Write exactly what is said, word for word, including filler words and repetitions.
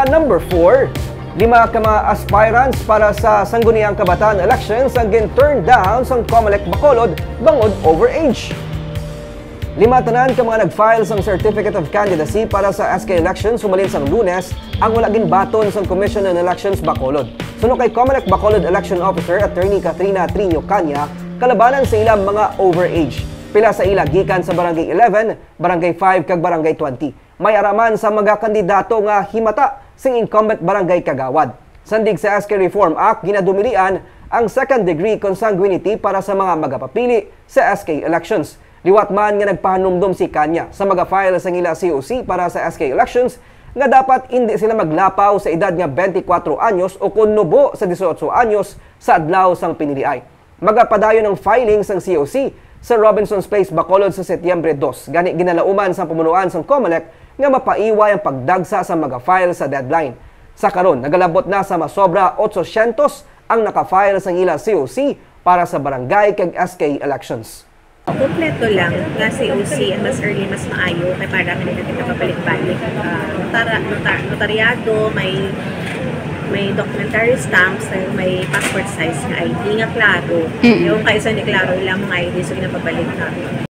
Number four, lima ka mga aspirants para sa Sangguniang Kabataan Elections ang gin-turn down sang Comelec Bacolod bangod overage. Lima tanan ka mga nag-file sang Certificate of Candidacy para sa S K elections humalin sang Lunes ang wala ginbaton sang Commission on Elections Bacolod. Suno kay Comelec Bacolod Election Officer Attorney Katrina Triño Caña, kalabanan sa ilang mga overage. Pila sa ila gikan sa Barangay eleven, Barangay five, kag Barangay twenty. May ara man sa mga kandidato nga himata sing incumbent barangay kagawad. Sandig sa S K Reform Act, ginadumilian ang second degree consanguinity para sa mga magapapili sa S K elections. Liwat man nga nagpahanumdom si Caña sa mga file sang ila C O C para sa S K elections nga dapat indi sila maglapaw sa edad nga twenty-four anyos o kon nubo sa dieciocho anyos sa adlaw sang piniliay. Magapadayon ang filing sang C O C sa Robinson's Place, Bacolod sa Setyembre dos, gani ginalauman sang pamunuan sang Comelec nga mapaiway ang pagdagsa sa mga file sa deadline. Sa karon, nagalabot na sa masobra otso syentos ang naka-file sang ila C O C para sa barangay kag S K elections. Kompleto lang nga C O C ang mas early, mas maayo kay para nga hindi kita pabalik-balik. Ah, notara, notar, notaryado, may may documentary stamps, may passport size nga I D nga klaro. Mm. Yung kaysa ni klaro ilang mga I D, so ginapabalik na.